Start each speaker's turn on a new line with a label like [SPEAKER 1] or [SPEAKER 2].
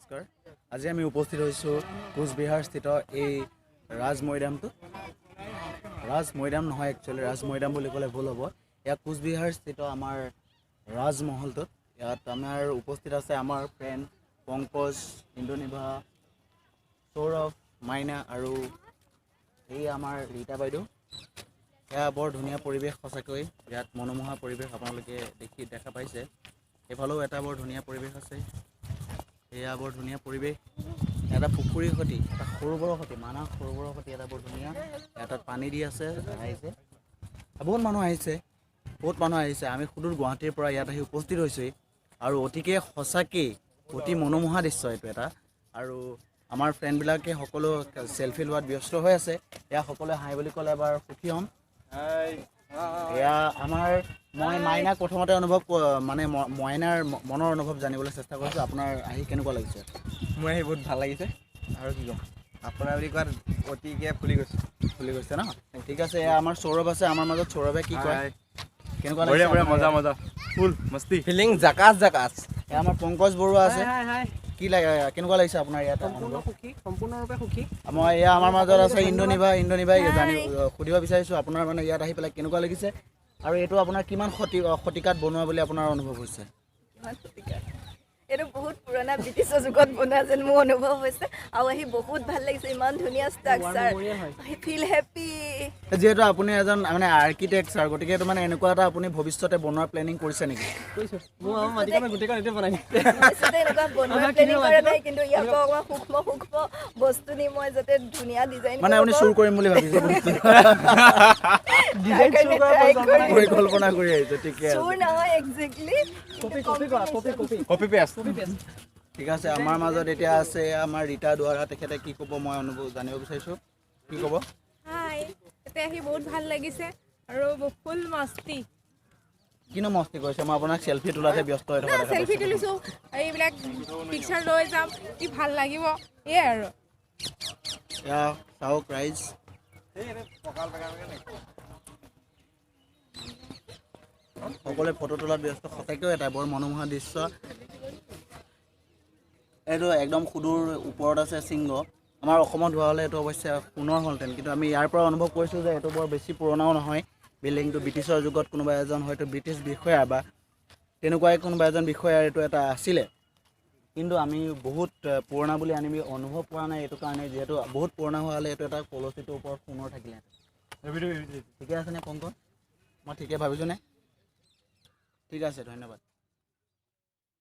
[SPEAKER 1] নমস্কাৰ। আজি আমি উপস্থিত হৈছোঁ কোচবিহাৰস্থিত এই ৰাজ মৈদামটোত। ৰাজ মৈদাম নহয়, একচুৱেলি ৰাজ মৈদাম বুলি ক'লে ভুল হ'ব। ইয়াত কোচবিহাৰস্থিত আমাৰ ৰাজমহলটোত ইয়াত আমাৰ উপস্থিত আছে আমাৰ ফ্ৰেণ্ড পংকজ, ইন্দ্ৰনিভা, সৌৰভ, মাইনা আৰু এই আমাৰ ৰীতা বাইদেউ। এয়া বৰ ধুনীয়া পৰিৱেশ, সঁচাকৈ ইয়াত মনোমোহা পৰিৱেশ আপোনালোকে দেখা পাইছে। এইফালেও এটা বৰ ধুনীয়া পৰিৱেশ আছে। এয়া বৰ ধুনীয়া পৰিৱেশ, এটা পুখুৰীৰ সৈতে, এটা সৰোবৰৰ সৈতে, মানাহ সৰোবৰৰ সৈতে এটা বৰ ধুনীয়া, এটাত পানী দি আছে ৰাইজে। বহুত মানুহ আহিছে, বহুত মানুহ আহিছে। আমি সুদূৰ গুৱাহাটীৰ পৰা ইয়াত আহি উপস্থিত হৈছোঁহি আৰু অতিকে সঁচাকেই অতি মনোমোহা দৃশ্য এইটো এটা। আৰু আমাৰ ফ্ৰেণ্ডবিলাকে সকলো চেলফি লোৱাত ব্যস্ত হৈ আছে। এয়া সকলোৱে হাই বুলি ক'লে এবাৰ সুখী হ'ম। এয়া আমাৰ মই মাইনাক প্ৰথমতে অনুভৱ মানে মইনাৰ মনৰ অনুভৱ জানিবলৈ চেষ্টা কৰিছোঁ। আপোনাৰ আহি কেনেকুৱা লাগিছে?
[SPEAKER 2] মোৰ আহি বহুত ভাল লাগিছে আৰু কি ক'ম, আপোনাৰ বুলি কোৱাত অতিকে ফুলি গৈছোঁ।
[SPEAKER 1] ফুলি গৈছে ন? ঠিক আছে। এয়া আমাৰ সৌৰভ আছে আমাৰ মাজত। সৌৰভে কি কয়, কেনেকুৱা লাগিছে?
[SPEAKER 2] মজা মজা, ফুল মস্তি, ফিলিং জাকাছ জাকাছ।
[SPEAKER 1] এয়া আমাৰ পংকজ বৰুৱা আছে। কি লাগে, কেনেকুৱা লাগিছে আপোনাৰ ইয়াত?
[SPEAKER 3] সুখী, সম্পূৰ্ণৰূপে সুখী।
[SPEAKER 1] মই এয়া আমাৰ মাজত আছে ইন্দ্ৰনিভা। ইন্দ্ৰনিভাই জানি সুধিব বিচাৰিছোঁ আপোনাৰ মানে ইয়াত আহি পেলাই কেনেকুৱা লাগিছে আৰু এইটো আপোনাৰ কিমান শতিকাত বনোৱা বুলি আপোনাৰ অনুভৱ হৈছে?
[SPEAKER 4] এইটো বহুত পুৰণা ব্ৰিটিছৰ যুগত বনোৱা যেন মোৰ অনুভৱ হৈছে আৰু আহি বহুত ভাল লাগিছে। ইমান ধুনীয়া ষ্ট্ৰাকচাৰ, ফিল হেপী।
[SPEAKER 1] যিহেতু আপুনি এজন মানে আৰ্কিটেক্ট ছাৰ, গতিকে এইটো মানে এনেকুৱা এটা আপুনি ভৱিষ্যতে বনোৱাৰ প্লেনিং কৰিছে নেকি?
[SPEAKER 4] এনেকুৱা বনোৱাৰ প্লেনিং কৰা নাই, কিন্তু ইয়াৰ পৰা অকণমান সূক্ষ্ম সূক্ষ্ম বস্তু নি মই যাতে ধুনীয়া ডিজাইন
[SPEAKER 1] মানে আপুনি চুৰ কৰিম বুলি ভাবিছে? পৰিকল্পনা কৰি আহিছে। ঠিকে আছে,
[SPEAKER 4] চুৰ নহয় একজেক্টলি।
[SPEAKER 1] ঠিক আছে। আমাৰ মাজত এতিয়া আছে আমাৰ ৰীতা দুৱাৰা। তেখেতে কি ক'ব মই অনুভৱ জানিব বিচাৰিছোঁ। কি ক'ব?
[SPEAKER 5] হাই, ইয়াতে আহি বহুত ভাল লাগিছে আৰু ফুল মস্তি।
[SPEAKER 1] কিনো মস্তি কৰিছে? মই আপোনাক চেলফি তোলাতে ব্যস্ত হৈ থকা।
[SPEAKER 5] চেলফি তুলিছোঁ, এইবিলাক পিকচাৰ লৈ যাম, কি ভাল লাগিব এয়াই আৰু।
[SPEAKER 1] এয়া চাওক ৰাইজ, সকলোৱে ফটো তোলাত ব্যস্ত। সঁচাকৈও এটা বৰ মনোমোহা দৃশ্য। এইটো একদম সুদূৰ ওপৰত আছে শৃংগ। আমাৰ অসমত হোৱা হ'লে এইটো অৱশ্যে সোণৰ হ'লহেঁতেন, কিন্তু আমি ইয়াৰ পৰা অনুভৱ কৰিছোঁ যে এইটো বৰ বেছি পুৰণাও নহয়। বিল্ডিংটো ব্ৰিটিছৰ যুগত কোনোবা এজন হয়তো ব্ৰিটিছ বিষয়া বা তেনেকুৱাই কোনোবা এজন বিষয়াৰ এইটো এটা আছিলে, কিন্তু আমি বহুত পুৰণা বুলি আনি অনুভৱ কৰা নাই এইটো কাৰণে, যিহেতু বহুত পুৰণা হোৱা হ'লে এইটো এটা কলচীটোৰ ওপৰত সোণৰ থাকিলেহেঁতেন। ঠিকে আছেনে পংকজ? মই ঠিকে ভাবিছোঁনে? ঠিক আছে, ধন্যবাদ।